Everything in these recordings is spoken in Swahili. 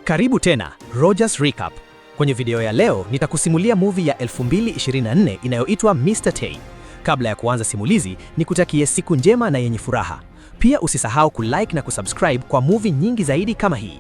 Karibu tena Rogers Recap. Kwenye video ya leo nitakusimulia movie ya 2024 inayoitwa Mr. Tay. Kabla ya kuanza simulizi, nikutakie siku njema na yenye furaha. Pia usisahau kulike na kusubscribe kwa movie nyingi zaidi kama hii.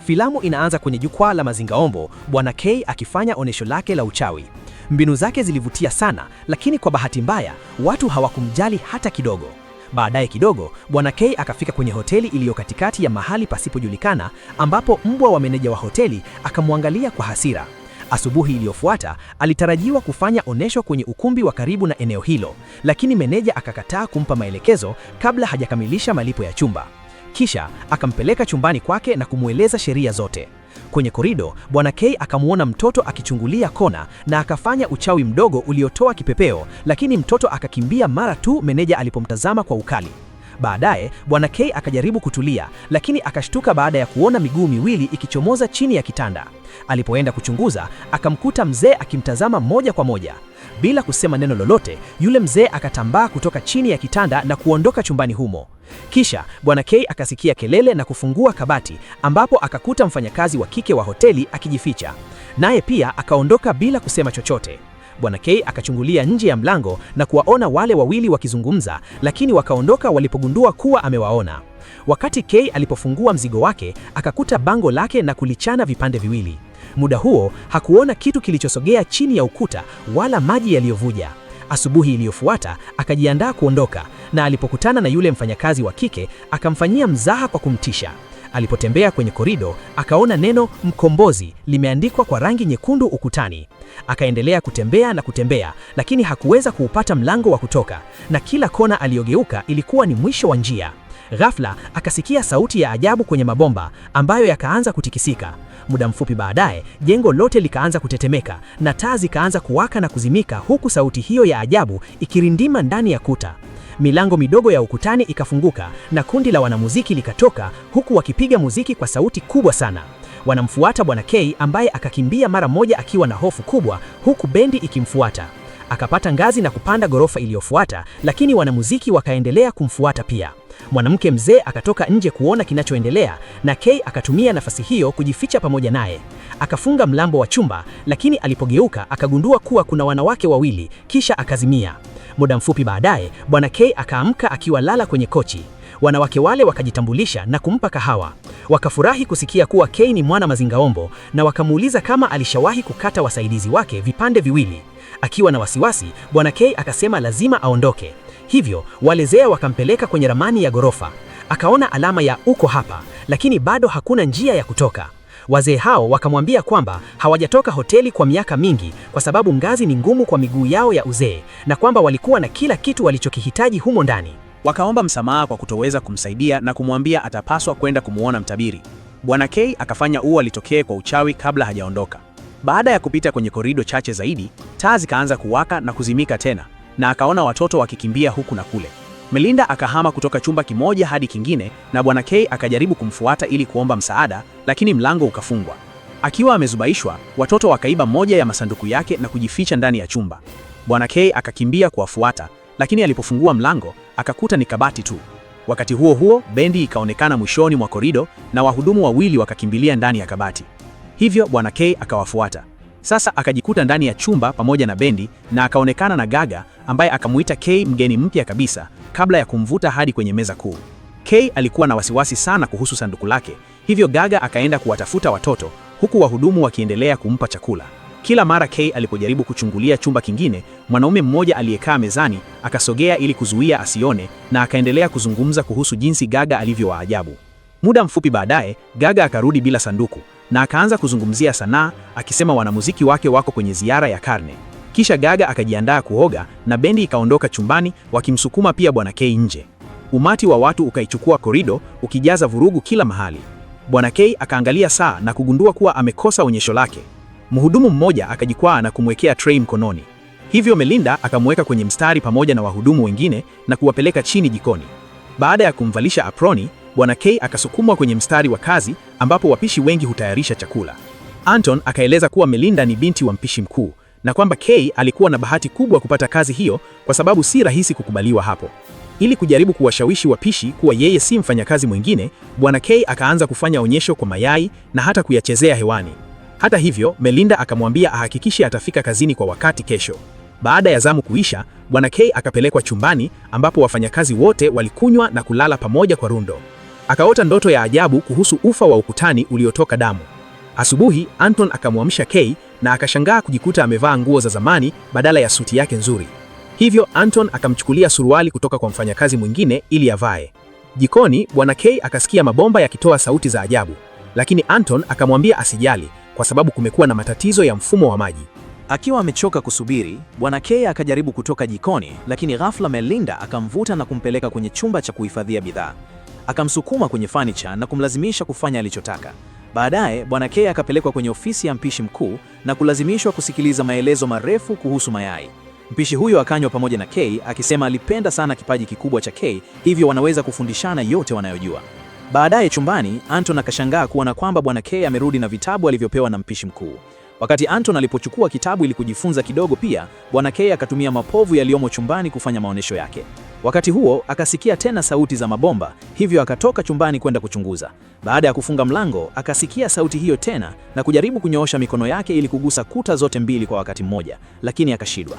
Filamu inaanza kwenye jukwaa la mazingaombo, Bwana K akifanya onyesho lake la uchawi. Mbinu zake zilivutia sana, lakini kwa bahati mbaya watu hawakumjali hata kidogo. Baadaye kidogo, Bwana K akafika kwenye hoteli iliyo katikati ya mahali pasipojulikana, ambapo mbwa wa meneja wa hoteli akamwangalia kwa hasira. Asubuhi iliyofuata alitarajiwa kufanya onesho kwenye ukumbi wa karibu na eneo hilo, lakini meneja akakataa kumpa maelekezo kabla hajakamilisha malipo ya chumba. Kisha akampeleka chumbani kwake na kumweleza sheria zote. Kwenye korido, Bwana K akamwona mtoto akichungulia kona na akafanya uchawi mdogo uliotoa kipepeo, lakini mtoto akakimbia mara tu meneja alipomtazama kwa ukali. Baadaye Bwana K akajaribu kutulia, lakini akashtuka baada ya kuona miguu miwili ikichomoza chini ya kitanda. Alipoenda kuchunguza, akamkuta mzee akimtazama moja kwa moja. Bila kusema neno lolote, yule mzee akatambaa kutoka chini ya kitanda na kuondoka chumbani humo. Kisha Bwana K akasikia kelele na kufungua kabati ambapo akakuta mfanyakazi wa kike wa hoteli akijificha. Naye pia akaondoka bila kusema chochote. Bwana K akachungulia nje ya mlango na kuwaona wale wawili wakizungumza, lakini wakaondoka walipogundua kuwa amewaona. Wakati K alipofungua mzigo wake, akakuta bango lake na kulichana vipande viwili. Muda huo hakuona kitu kilichosogea chini ya ukuta wala maji yaliyovuja. Asubuhi iliyofuata akajiandaa kuondoka, na alipokutana na yule mfanyakazi wa kike akamfanyia mzaha kwa kumtisha. Alipotembea kwenye korido akaona neno mkombozi limeandikwa kwa rangi nyekundu ukutani. Akaendelea kutembea na kutembea, lakini hakuweza kuupata mlango wa kutoka, na kila kona aliyogeuka ilikuwa ni mwisho wa njia. Ghafla akasikia sauti ya ajabu kwenye mabomba ambayo yakaanza kutikisika. Muda mfupi baadaye, jengo lote likaanza kutetemeka na taa zikaanza kuwaka na kuzimika, huku sauti hiyo ya ajabu ikirindima ndani ya kuta. Milango midogo ya ukutani ikafunguka na kundi la wanamuziki likatoka, huku wakipiga muziki kwa sauti kubwa sana. Wanamfuata Bwana K ambaye akakimbia mara moja akiwa na hofu kubwa, huku bendi ikimfuata. Akapata ngazi na kupanda ghorofa iliyofuata, lakini wanamuziki wakaendelea kumfuata pia. Mwanamke mzee akatoka nje kuona kinachoendelea na K akatumia nafasi hiyo kujificha pamoja naye. Akafunga mlango wa chumba, lakini alipogeuka akagundua kuwa kuna wanawake wawili, kisha akazimia. Muda mfupi baadaye, Bwana K akaamka akiwa lala kwenye kochi. Wanawake wale wakajitambulisha na kumpa kahawa. Wakafurahi kusikia kuwa K ni mwana mazingaombo na wakamuuliza kama alishawahi kukata wasaidizi wake vipande viwili. Akiwa na wasiwasi, Bwana K akasema lazima aondoke. Hivyo walezea wakampeleka kwenye ramani ya ghorofa. Akaona alama ya uko hapa, lakini bado hakuna njia ya kutoka. Wazee hao wakamwambia kwamba hawajatoka hoteli kwa miaka mingi kwa sababu ngazi ni ngumu kwa miguu yao ya uzee na kwamba walikuwa na kila kitu walichokihitaji humo ndani. Wakaomba msamaha kwa kutoweza kumsaidia na kumwambia atapaswa kwenda kumuona mtabiri. Bwana K akafanya ua litokee kwa uchawi kabla hajaondoka. Baada ya kupita kwenye korido chache zaidi, taa zikaanza kuwaka na kuzimika tena, na akaona watoto wakikimbia huku na kule. Melinda akahama kutoka chumba kimoja hadi kingine, na Bwana K akajaribu kumfuata ili kuomba msaada, lakini mlango ukafungwa. Akiwa amezubaishwa, watoto wakaiba moja ya masanduku yake na kujificha ndani ya chumba. Bwana K akakimbia kuwafuata, lakini alipofungua mlango akakuta ni kabati tu. Wakati huo huo, bendi ikaonekana mwishoni mwa korido na wahudumu wawili wakakimbilia ndani ya kabati. Hivyo Bwana K akawafuata. Sasa akajikuta ndani ya chumba pamoja na bendi na akaonekana na Gaga ambaye akamuita K mgeni mpya kabisa kabla ya kumvuta hadi kwenye meza kuu. K alikuwa na wasiwasi sana kuhusu sanduku lake, hivyo Gaga akaenda kuwatafuta watoto huku wahudumu wakiendelea kumpa chakula. Kila mara K alipojaribu kuchungulia chumba kingine, mwanaume mmoja aliyekaa mezani akasogea ili kuzuia asione na akaendelea kuzungumza kuhusu jinsi Gaga alivyo wa ajabu. Muda mfupi baadaye, Gaga akarudi bila sanduku na akaanza kuzungumzia sanaa akisema wanamuziki wake wako kwenye ziara ya karne. Kisha Gaga akajiandaa kuoga na bendi ikaondoka chumbani wakimsukuma pia Bwana K nje. Umati wa watu ukaichukua korido ukijaza vurugu kila mahali. Bwana K akaangalia saa na kugundua kuwa amekosa onyesho lake. Mhudumu mmoja akajikwaa na kumwekea tray mkononi. Hivyo Melinda akamweka kwenye mstari pamoja na wahudumu wengine na kuwapeleka chini jikoni. Baada ya kumvalisha aproni, Bwana K akasukumwa kwenye mstari wa kazi ambapo wapishi wengi hutayarisha chakula. Anton akaeleza kuwa Melinda ni binti wa mpishi mkuu na kwamba K alikuwa na bahati kubwa kupata kazi hiyo kwa sababu si rahisi kukubaliwa hapo. Ili kujaribu kuwashawishi wapishi kuwa yeye si mfanyakazi mwingine, Bwana K akaanza kufanya onyesho kwa mayai na hata kuyachezea hewani. Hata hivyo, Melinda akamwambia ahakikishe atafika kazini kwa wakati kesho. Baada ya zamu kuisha, Bwana K akapelekwa chumbani ambapo wafanyakazi wote walikunywa na kulala pamoja kwa rundo. Akaota ndoto ya ajabu kuhusu ufa wa ukutani uliotoka damu. Asubuhi, Anton akamwamsha K na akashangaa kujikuta amevaa nguo za zamani badala ya suti yake nzuri. Hivyo Anton akamchukulia suruali kutoka kwa mfanyakazi mwingine ili avae. Jikoni, Bwana K akasikia mabomba yakitoa sauti za ajabu, lakini Anton akamwambia asijali kwa sababu kumekuwa na matatizo ya mfumo wa maji. Akiwa amechoka kusubiri, Bwana K akajaribu kutoka jikoni, lakini ghafla Melinda akamvuta na kumpeleka kwenye chumba cha kuhifadhia bidhaa. Akamsukuma kwenye fanicha na kumlazimisha kufanya alichotaka. Baadaye Bwana K akapelekwa kwenye ofisi ya mpishi mkuu na kulazimishwa kusikiliza maelezo marefu kuhusu mayai. Mpishi huyo akanywa pamoja na K akisema alipenda sana kipaji kikubwa cha K, hivyo wanaweza kufundishana yote wanayojua. Baadaye chumbani, Anton akashangaa kuona kwamba Bwana K amerudi na vitabu alivyopewa na mpishi mkuu. Wakati Anton alipochukua kitabu ili kujifunza kidogo pia, Bwana K akatumia mapovu yaliyomo chumbani kufanya maonyesho yake. Wakati huo akasikia tena sauti za mabomba, hivyo akatoka chumbani kwenda kuchunguza. Baada ya kufunga mlango, akasikia sauti hiyo tena na kujaribu kunyoosha mikono yake ili kugusa kuta zote mbili kwa wakati mmoja, lakini akashindwa.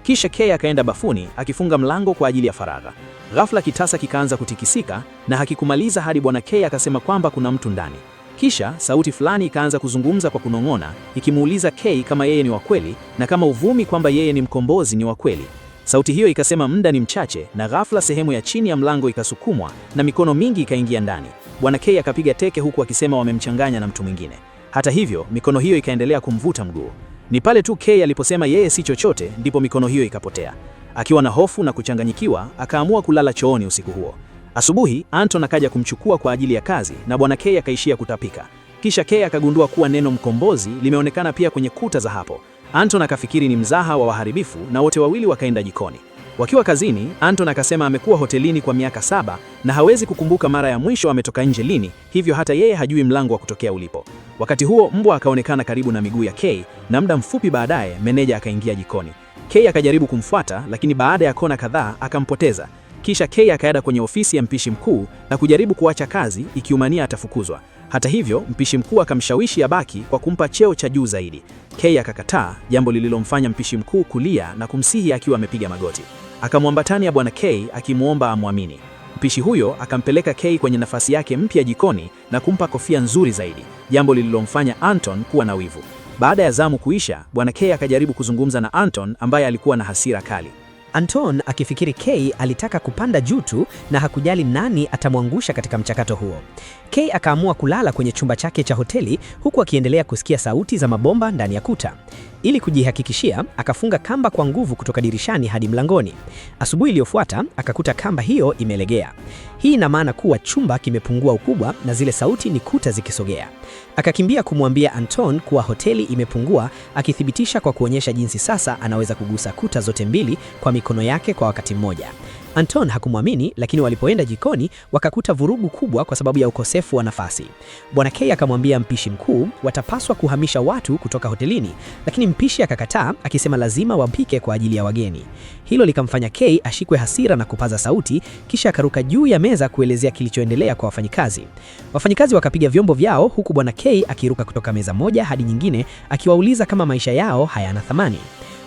Kisha K akaenda bafuni akifunga mlango kwa ajili ya faragha. Ghafla kitasa kikaanza kutikisika na hakikumaliza hadi Bwana K akasema kwamba kuna mtu ndani. Kisha sauti fulani ikaanza kuzungumza kwa kunong'ona, ikimuuliza K kama yeye ni wa kweli na kama uvumi kwamba yeye ni mkombozi ni wa kweli. Sauti hiyo ikasema muda ni mchache, na ghafla sehemu ya chini ya mlango ikasukumwa na mikono mingi ikaingia ndani. Bwana K akapiga teke huku akisema wamemchanganya na mtu mwingine. Hata hivyo, mikono hiyo ikaendelea kumvuta mguu. Ni pale tu K aliposema yeye si chochote ndipo mikono hiyo ikapotea. Akiwa na hofu na kuchanganyikiwa, akaamua kulala chooni usiku huo. Asubuhi, Anton akaja kumchukua kwa ajili ya kazi na Bwana K akaishia kutapika. Kisha K akagundua kuwa neno mkombozi limeonekana pia kwenye kuta za hapo. Anton akafikiri ni mzaha wa waharibifu na wote wawili wakaenda jikoni. Wakiwa kazini, Anton akasema amekuwa hotelini kwa miaka 7 na hawezi kukumbuka mara ya mwisho ametoka nje lini, hivyo hata yeye hajui mlango wa kutokea ulipo. Wakati huo mbwa akaonekana karibu na miguu ya K na muda mfupi baadaye meneja akaingia jikoni. K akajaribu kumfuata, lakini baada ya kona kadhaa akampoteza. Kisha K akaenda kwenye ofisi ya mpishi mkuu na kujaribu kuacha kazi ikiumania atafukuzwa. Hata hivyo, mpishi mkuu akamshawishi abaki kwa kumpa cheo cha juu zaidi. K akakataa, jambo lililomfanya mpishi mkuu kulia na kumsihi akiwa amepiga magoti. Akamwambatania Bwana K akimwomba amwamini. Mpishi huyo akampeleka K kwenye nafasi yake mpya jikoni na kumpa kofia nzuri zaidi, jambo lililomfanya Anton kuwa na wivu. Baada ya zamu kuisha, Bwana K akajaribu kuzungumza na Anton ambaye alikuwa na hasira kali. Anton akifikiri K alitaka kupanda juu tu na hakujali nani atamwangusha katika mchakato huo. K akaamua kulala kwenye chumba chake cha hoteli huku akiendelea kusikia sauti za mabomba ndani ya kuta. Ili kujihakikishia, akafunga kamba kwa nguvu kutoka dirishani hadi mlangoni. Asubuhi iliyofuata akakuta kamba hiyo imelegea. Hii ina maana kuwa chumba kimepungua ukubwa na zile sauti ni kuta zikisogea. Akakimbia kumwambia Anton kuwa hoteli imepungua, akithibitisha kwa kuonyesha jinsi sasa anaweza kugusa kuta zote mbili kwa mikono yake kwa wakati mmoja. Anton hakumwamini, lakini walipoenda jikoni wakakuta vurugu kubwa kwa sababu ya ukosefu wa nafasi. Bwana K akamwambia mpishi mkuu watapaswa kuhamisha watu kutoka hotelini, lakini mpishi akakataa akisema lazima wapike kwa ajili ya wageni. Hilo likamfanya K ashikwe hasira na kupaza sauti, kisha akaruka juu ya meza kuelezea kilichoendelea kwa wafanyikazi. Wafanyikazi wakapiga vyombo vyao huku Bwana K akiruka kutoka meza moja hadi nyingine akiwauliza kama maisha yao hayana thamani.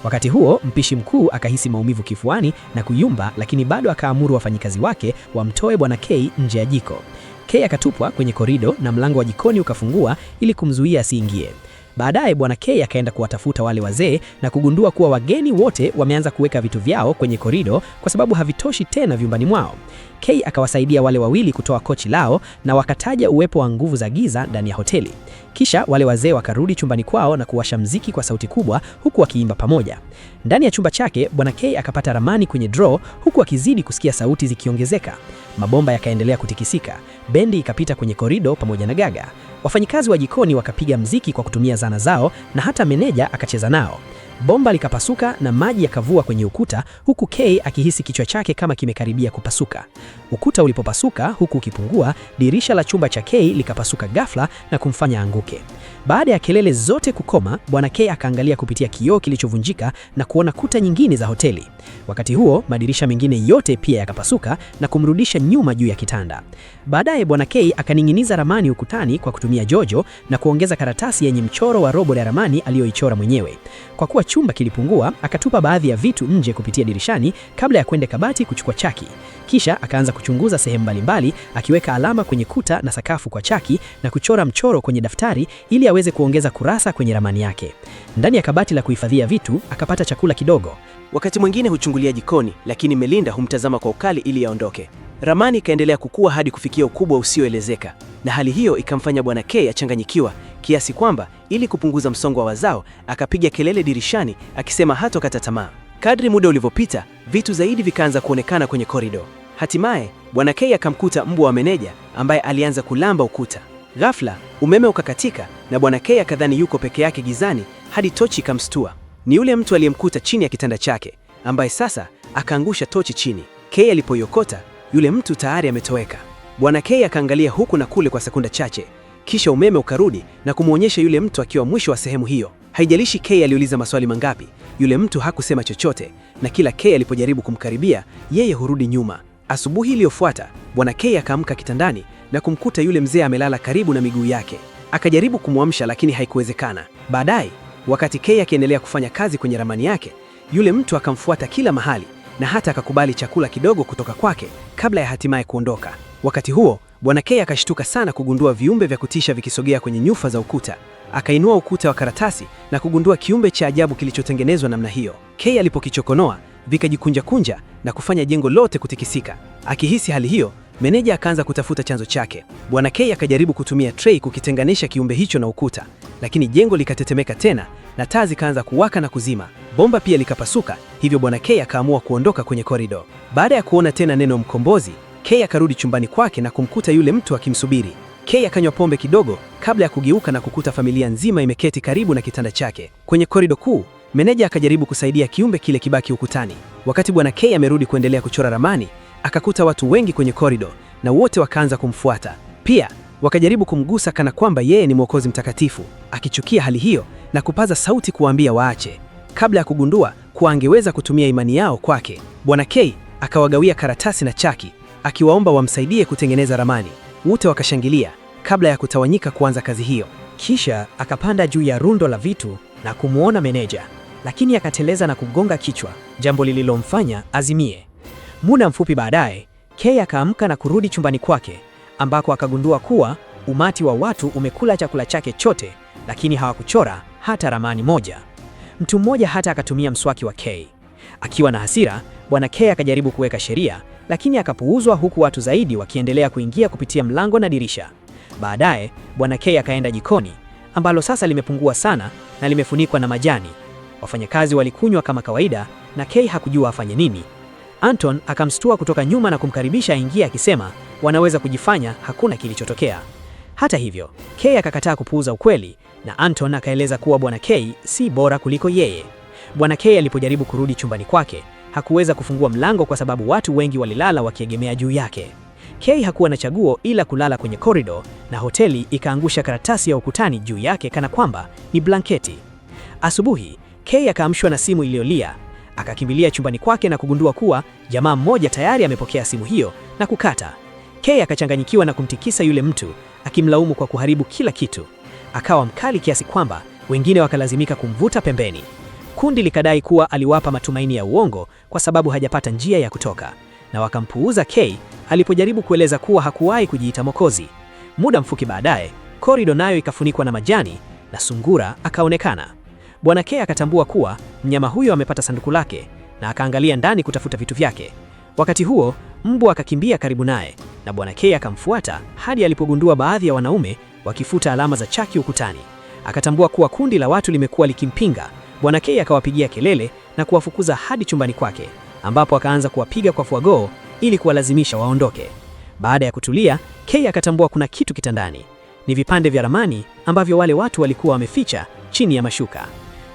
Wakati huo mpishi mkuu akahisi maumivu kifuani na kuyumba, lakini bado akaamuru wafanyikazi wake wamtoe Bwana K nje ya jiko. K akatupwa kwenye korido na mlango wa jikoni ukafungua ili kumzuia asiingie. Baadaye Bwana K akaenda kuwatafuta wale wazee na kugundua kuwa wageni wote wameanza kuweka vitu vyao kwenye korido kwa sababu havitoshi tena vyumbani mwao. K akawasaidia wale wawili kutoa kochi lao na wakataja uwepo wa nguvu za giza ndani ya hoteli. Kisha wale wazee wakarudi chumbani kwao na kuwasha mziki kwa sauti kubwa huku wakiimba pamoja. Ndani ya chumba chake Bwana K akapata ramani kwenye draw huku akizidi kusikia sauti zikiongezeka. Mabomba yakaendelea kutikisika. Bendi ikapita kwenye korido pamoja na Gaga. Wafanyikazi wa jikoni wakapiga mziki kwa kutumia zana zao na hata meneja akacheza nao. Bomba likapasuka na maji yakavua kwenye ukuta huku K akihisi kichwa chake kama kimekaribia kupasuka. Ukuta ulipopasuka huku ukipungua, dirisha la chumba cha K likapasuka ghafla na kumfanya anguke. Baada ya kelele zote kukoma, Bwana K akaangalia kupitia kioo kilichovunjika na kuona kuta nyingine za hoteli. Wakati huo, madirisha mengine yote pia yakapasuka na kumrudisha nyuma juu ya kitanda. Baadaye Bwana K akaning'iniza ramani ukutani kwa kutumia jojo na kuongeza karatasi yenye mchoro wa robo ya ramani aliyoichora mwenyewe. Kwa kuwa chumba kilipungua, akatupa baadhi ya vitu nje kupitia dirishani kabla ya kwenda kabati kuchukua chaki. Kisha akaanza kuchunguza sehemu mbalimbali, akiweka alama kwenye kuta na sakafu kwa chaki na kuchora mchoro kwenye daftari ili aweze kuongeza kurasa kwenye ramani yake. Ndani ya kabati la kuhifadhia vitu akapata chakula kidogo. Wakati mwingine huchungulia jikoni, lakini Melinda humtazama kwa ukali ili aondoke. Ramani ikaendelea kukua hadi kufikia ukubwa usioelezeka, na hali hiyo ikamfanya Bwana K achanganyikiwa kiasi kwamba ili kupunguza msongo wa wazao akapiga kelele dirishani akisema hatokata tamaa. Kadri muda ulivyopita, vitu zaidi vikaanza kuonekana kwenye korido. Hatimaye Bwana K akamkuta mbwa wa meneja ambaye alianza kulamba ukuta. Ghafla umeme ukakatika na Bwana K akadhani yuko peke yake gizani hadi tochi ikamstua. Ni yule mtu aliyemkuta chini ya kitanda chake ambaye sasa akaangusha tochi chini. K alipoiokota yule mtu tayari ametoweka. Bwana K akaangalia huku na kule kwa sekunda chache, kisha umeme ukarudi na kumwonyesha yule mtu akiwa mwisho wa sehemu hiyo. Haijalishi K aliuliza maswali mangapi, yule mtu hakusema chochote, na kila K alipojaribu kumkaribia yeye hurudi nyuma. Asubuhi iliyofuata Bwana K akaamka kitandani na kumkuta yule mzee amelala karibu na miguu yake. Akajaribu kumwamsha lakini haikuwezekana. Baadaye, wakati K akiendelea kufanya kazi kwenye ramani yake, yule mtu akamfuata kila mahali na hata akakubali chakula kidogo kutoka kwake kabla ya hatimaye kuondoka. Wakati huo, Bwana K akashtuka sana kugundua viumbe vya kutisha vikisogea kwenye nyufa za ukuta. Akainua ukuta wa karatasi na kugundua kiumbe cha ajabu kilichotengenezwa namna hiyo. K alipokichokonoa, vikajikunja-kunja na kufanya jengo lote kutikisika. Akihisi hali hiyo, meneja akaanza kutafuta chanzo chake. Bwana K akajaribu kutumia tray kukitenganisha kiumbe hicho na ukuta, lakini jengo likatetemeka tena na taa zikaanza kuwaka na kuzima. Bomba pia likapasuka, hivyo Bwana K akaamua kuondoka kwenye korido. Baada ya kuona tena neno mkombozi, K akarudi chumbani kwake na kumkuta yule mtu akimsubiri. K akanywa pombe kidogo kabla ya kugeuka na kukuta familia nzima imeketi karibu na kitanda chake. Kwenye korido kuu, meneja akajaribu kusaidia kiumbe kile kibaki ukutani. Wakati Bwana K amerudi kuendelea kuchora ramani, akakuta watu wengi kwenye korido na wote wakaanza kumfuata. Pia wakajaribu kumgusa kana kwamba yeye ni mwokozi mtakatifu, akichukia hali hiyo na kupaza sauti kuwaambia waache, kabla ya kugundua kuwa angeweza kutumia imani yao kwake. Bwana K akawagawia karatasi na chaki, akiwaomba wamsaidie kutengeneza ramani. Wote wakashangilia kabla ya kutawanyika kuanza kazi hiyo. Kisha akapanda juu ya rundo la vitu na kumwona meneja, lakini akateleza na kugonga kichwa, jambo lililomfanya azimie. Muda mfupi baadaye, K akaamka na kurudi chumbani kwake ambako akagundua kuwa umati wa watu umekula chakula chake chote, lakini hawakuchora hata ramani moja. Mtu mmoja hata akatumia mswaki wa K. Akiwa na hasira, Bwana K akajaribu kuweka sheria, lakini akapuuzwa, huku watu zaidi wakiendelea kuingia kupitia mlango na dirisha. Baadaye Bwana K akaenda jikoni ambalo sasa limepungua sana na limefunikwa na majani. Wafanyakazi walikunywa kama kawaida na K hakujua afanye nini. Anton akamstua kutoka nyuma na kumkaribisha aingie akisema wanaweza kujifanya hakuna kilichotokea. Hata hivyo, K akakataa kupuuza ukweli na Anton akaeleza kuwa Bwana K si bora kuliko yeye. Bwana K alipojaribu kurudi chumbani kwake, hakuweza kufungua mlango kwa sababu watu wengi walilala wakiegemea juu yake. K hakuwa na chaguo ila kulala kwenye korido na hoteli ikaangusha karatasi ya ukutani juu yake kana kwamba ni blanketi. Asubuhi, K akaamshwa na simu iliyolia. Akakimbilia chumbani kwake na kugundua kuwa jamaa mmoja tayari amepokea simu hiyo na kukata. K akachanganyikiwa na kumtikisa yule mtu, akimlaumu kwa kuharibu kila kitu. Akawa mkali kiasi kwamba wengine wakalazimika kumvuta pembeni. Kundi likadai kuwa aliwapa matumaini ya uongo kwa sababu hajapata njia ya kutoka, na wakampuuza K alipojaribu kueleza kuwa hakuwahi kujiita Mwokozi. Muda mfupi baadaye, korido nayo ikafunikwa na majani na sungura akaonekana. Bwana K akatambua kuwa mnyama huyo amepata sanduku lake na akaangalia ndani kutafuta vitu vyake. Wakati huo mbwa akakimbia karibu naye na Bwana K akamfuata hadi alipogundua baadhi ya wanaume wakifuta alama za chaki ukutani. Akatambua kuwa kundi la watu limekuwa likimpinga. Bwana K akawapigia kelele na kuwafukuza hadi chumbani kwake, ambapo akaanza kuwapiga kwa fuagoo ili kuwalazimisha waondoke. Baada ya kutulia, K akatambua kuna kitu kitandani. Ni vipande vya ramani ambavyo wale watu walikuwa wameficha chini ya mashuka.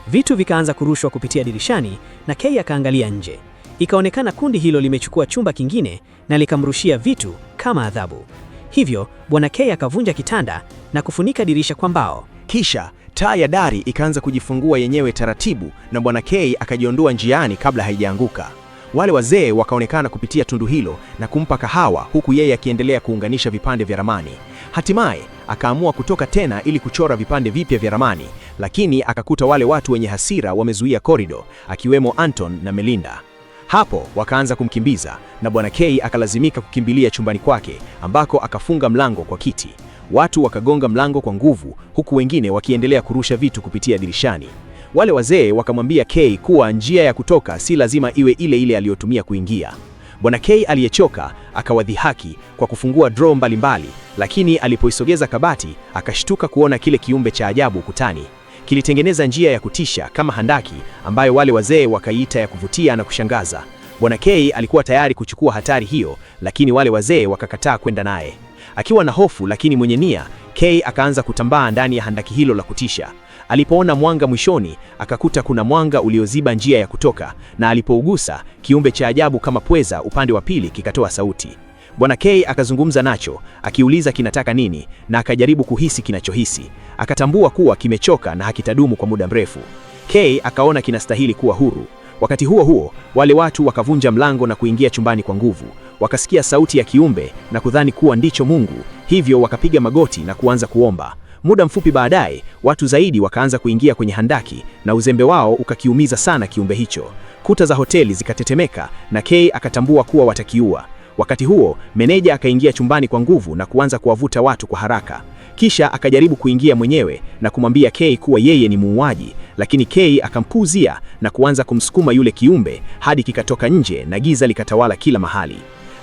Vitu vikaanza kurushwa kupitia dirishani na K akaangalia nje. Ikaonekana kundi hilo limechukua chumba kingine na likamrushia vitu kama adhabu. Hivyo Bwana K akavunja kitanda na kufunika dirisha kwa mbao. Kisha taa ya dari ikaanza kujifungua yenyewe taratibu, na Bwana K akajiondoa njiani kabla haijaanguka. Wale wazee wakaonekana kupitia tundu hilo na kumpa kahawa, huku yeye akiendelea kuunganisha vipande vya ramani. Hatimaye akaamua kutoka tena ili kuchora vipande vipya vya ramani, lakini akakuta wale watu wenye hasira wamezuia korido, akiwemo Anton na Melinda. Hapo wakaanza kumkimbiza na Bwana K akalazimika kukimbilia chumbani kwake ambako akafunga mlango kwa kiti. Watu wakagonga mlango kwa nguvu, huku wengine wakiendelea kurusha vitu kupitia dirishani. Wale wazee wakamwambia K kuwa njia ya kutoka si lazima iwe ile ile aliyotumia kuingia. Bwana K aliyechoka akawadhihaki kwa kufungua draw mbalimbali, lakini alipoisogeza kabati akashtuka kuona kile kiumbe cha ajabu ukutani. Kilitengeneza njia ya kutisha kama handaki ambayo wale wazee wakaiita ya kuvutia na kushangaza. Bwana K alikuwa tayari kuchukua hatari hiyo, lakini wale wazee wakakataa kwenda naye. Akiwa na hofu lakini mwenye nia, K akaanza kutambaa ndani ya handaki hilo la kutisha. Alipoona mwanga mwishoni, akakuta kuna mwanga ulioziba njia ya kutoka, na alipougusa, kiumbe cha ajabu kama pweza upande wa pili kikatoa sauti. Bwana K akazungumza nacho, akiuliza kinataka nini, na akajaribu kuhisi kinachohisi. Akatambua kuwa kimechoka na hakitadumu kwa muda mrefu. K akaona kinastahili kuwa huru. Wakati huo huo, wale watu wakavunja mlango na kuingia chumbani kwa nguvu. Wakasikia sauti ya kiumbe na kudhani kuwa ndicho Mungu, hivyo wakapiga magoti na kuanza kuomba. Muda mfupi baadaye, watu zaidi wakaanza kuingia kwenye handaki na uzembe wao ukakiumiza sana kiumbe hicho. Kuta za hoteli zikatetemeka na K akatambua kuwa watakiua. Wakati huo, meneja akaingia chumbani kwa nguvu na kuanza kuwavuta watu kwa haraka. Kisha akajaribu kuingia mwenyewe na kumwambia K kuwa yeye ni muuaji, lakini K akampuuzia na kuanza kumsukuma yule kiumbe hadi kikatoka nje na giza likatawala kila mahali.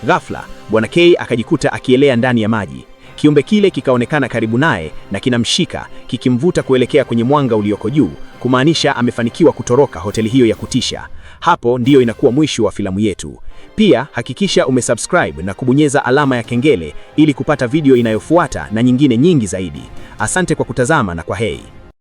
Ghafla, Bwana K akajikuta akielea ndani ya maji. Kiumbe kile kikaonekana karibu naye na kinamshika, kikimvuta kuelekea kwenye mwanga ulioko juu, kumaanisha amefanikiwa kutoroka hoteli hiyo ya kutisha. Hapo ndiyo inakuwa mwisho wa filamu yetu. Pia hakikisha umesubscribe na kubonyeza alama ya kengele ili kupata video inayofuata na nyingine nyingi zaidi. Asante kwa kutazama na kwa heri.